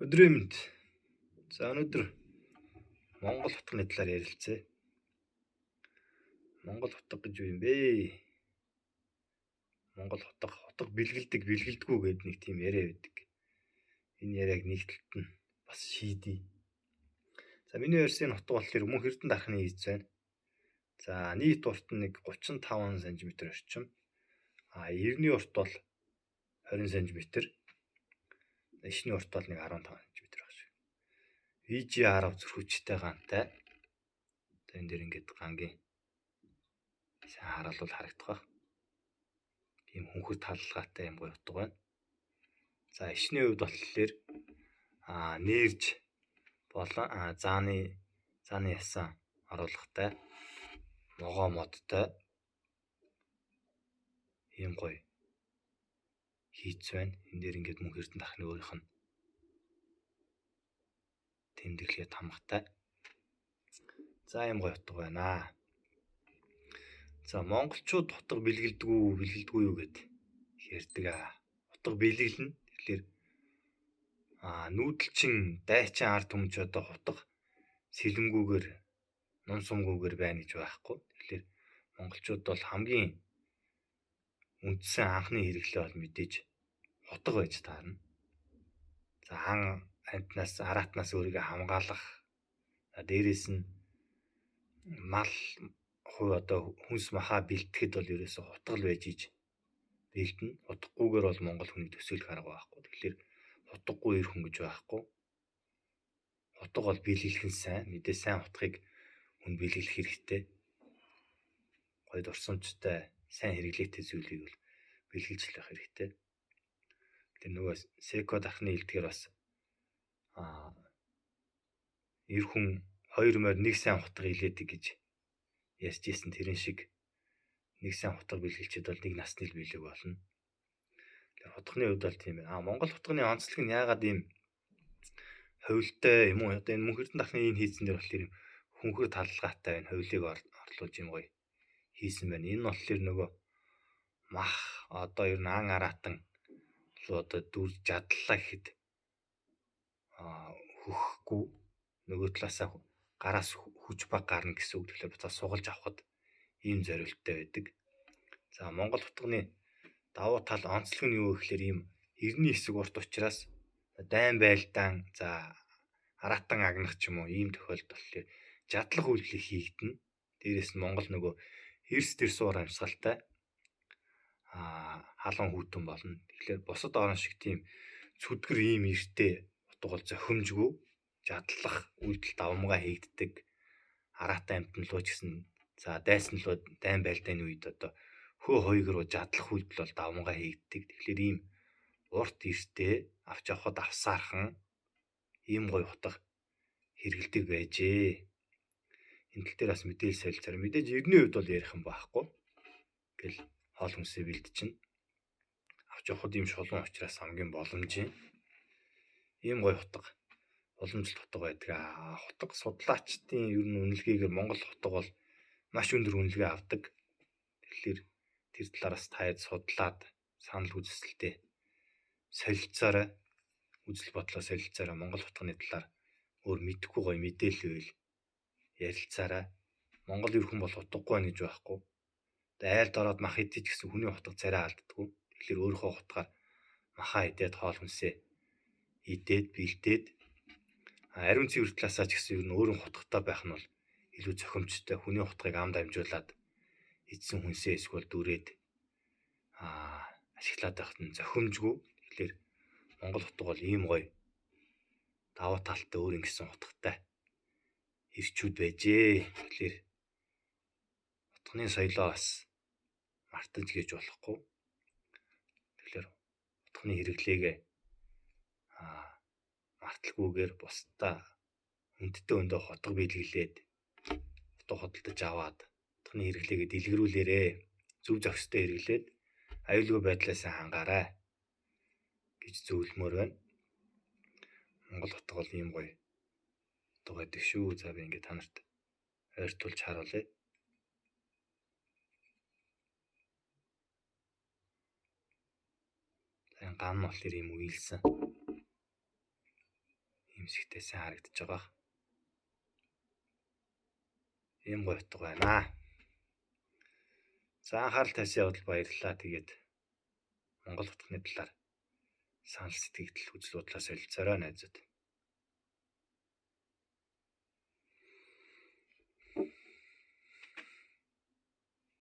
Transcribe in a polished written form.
Өдрийн мэнд. За өнөөдөр Монгол хутганы талаар ярилцъя. Монгол хутга гэж юу юм бэ? Монгол хутга, хутга бэлгэлдэг, бэлгэлдэггүй гэдэг нэг тийм яриа байдаг. Энэ яриаг нэг талд нь бас шийдье. За миний ярьсан энэ хутга болохоор мөн Эрдэнэ дархны ийц байна. За нийт урт нь нэг 35 см орчим. А эртний урт бол 20 см. Ишний урт бол нэг 15 см байх шиг. VG10 зүрхүүчтэй гантай. Одоо энэ дээр ингээд гангийн сайн харуулвал харагдах байх. Ийм хөнхөр талалгаатай юм гоё утга байна. За ишний хувьд болохоор нэрж болон зааны ясан оруулахтай ногоо модтой ийм гоё хийц байна. Энэ дээр ингээд мөнх Эрдэнэ дархны өөрийнх нь тэмдэглэгээ тамгатай. За ийм гоё утга байна. За монголчууд утга бэлгэлдэггүй бэлгэлдэггүй юу гэд ярьдаг аа. Утга бэлгэлнэ. Тэгэхээр нүүдэлчин дайчин ард түмэн ч одоо утга сэлэмгүүгээр нум сумгүйгээр байна гэж байхгүй. Тэгэхээр монголчууд бол хамгийн үндсэн анхны хэрэглээ бол мэдээж утга байж таарна. За хан амтнаас араатнаас өөрийгөө хамгаалах, дээрээс нь мал хувь одоо хүнс махаа бэлтгэхэд бол ерөөсөө утга л байж иж бэлдэнэ. Утгагүйгээр бол монгол хүнийг төсөөлөх арга байхгүй. Тэгэхээр утгагүй эр хүн гэж байхгүй. Утга бол бэлгэлэх нь сайн. Мэдээ сайн утгыг хүн бэлгэлэх хэрэгтэй. Гоё дурсамжтай, сайн хэрэглээтэй зүйлийг бол бэлгэлж л байх хэрэгтэй. Тэр нөгөө Секо дархны хэлдгээр бас эр хүн хоёр морь нэг сайн утга илээдэг гэж ярьж исэн тэрэн шиг нэг сайн утга бэлгэлчихэд бол нэг насны л бэлэг болно. Тэр утганы хувьд бол тийм байна. Монгол утганы онцлог нь яагаад ийм хувилтай юм уу? Одоо энэ мөнх Эрдэнэ дархны энэ хийцэн дээр болохоор юм хөнхөр талалгаатай байна. Хувилыг орлуулж юм гоё хийсэн байна. Энэ нь болохоор нөгөө мах одоо ер нь ан араатан одоо дүр жадлаа гэхэд хөхөхгүй нөгөө талаасаа гараас хүч баг гарна гэсэн үг. Тэгэхээр буцаа сугалж авахд ийм зорилттой байдаг. За Монгол утганы давуу тал онцлог нь юу гэхээр ийм эртний хэсэг урт учраас дайн байлдаан за араатан агнах ч юм уу ийм тохиолдолд болохоор жадлах үйлдэл хийгдэнэ. Дээрээс нь Монгол нөгөө эрс дэрс уур амьсгалтай халуун хүйтэн болно. Тэгэхээр бусад орн шиг тийм цүдгэр ийм эртээ утга бол зохимжгүй жадлах үйлдэл давамгай хийгддэг. Араатан амьтан руу ч гэсэн за дайсан руу дайн байлдааны үед одоо хөө хоёг руу жадлах үйлдэл бол давамгай хийгддэг. Тэгэхээр ийм урт эртээ авч явхад авсаархан ийм гоё утга хэрэгэлдэг байжээ. Энэ тал дээр бас мэдээлэл солилцоор мэдээж эртний үед бол ярих юм байхгүй. Гэл хоол хүнсээ бэлдчихнэ. Авч явхад ийм шулуун учраас хамгийн боломжийн ийм гоё утга уламжлалт утга байдаг. Утга судлаачдын ер нь үнэлгээгээр Монгол утга бол маш өндөр үнэлгээ авдаг. Тэгэхээр тэр талаараас таад судлаад санал үзэсгэлтэй солилцоорой, үзэл бодлоо солилцоорой. Монгол утганы талаар өөр мэдэхгүй гоё мэдээлэл байвал ярилцаарай. Монгол ер хүн бол утгагүй байна гэж байхгүй. Айлд ороод мах идэж гэсэн хүний утга царай алддаггүй. Тэгэхээр өөрийнхөө утгаар махаа идээд хоол хүнсээ идээд бэлдээд ариун цэвэр талаасаа ч гэсэн ер нь өөрийн утгатай байх нь бол илүү зохимжтой. Хүний утгыг амд амжуулаад идсэн хүнсээ эсвэл дүрээд ашиглаад байхад нь зохимжгүй. Тэгэхээр Монгол утга бол ийм гоё давуу талтай өөр ингэсэн утгатай ирчүүд байжээ. Тэгэхээр утганы соёлоо бас мартаж гэж болохгүй. Тэгэхээр утганы хэрэглээгээ марталгүйгээр бусдаа хүндтэй өндөө хотго биелгэлээд утга худалдаж аваад утганы хэрэглээгээ дэлгэрүүлээрээ зөв зохистой хэрэглээд аюулгүй байдлаасаа хангаарай гэж зөвлөмөр байна. Монгол утга бол ийм гоё утга байдаг шүү. За би ингээд та нарт ойртуулж харуулъя. За ган болохоор ийм уйлсан. Ийм хэсэгтэй сайн харагдаж байгаа. Ийм гоё утга байна. За, анхаарал тавьсан явдал баярлалаа. Тэгээд Монгол утганы талаар санал сэтгэгдэл, үзэл бодлоо солилцоорой, найзууд.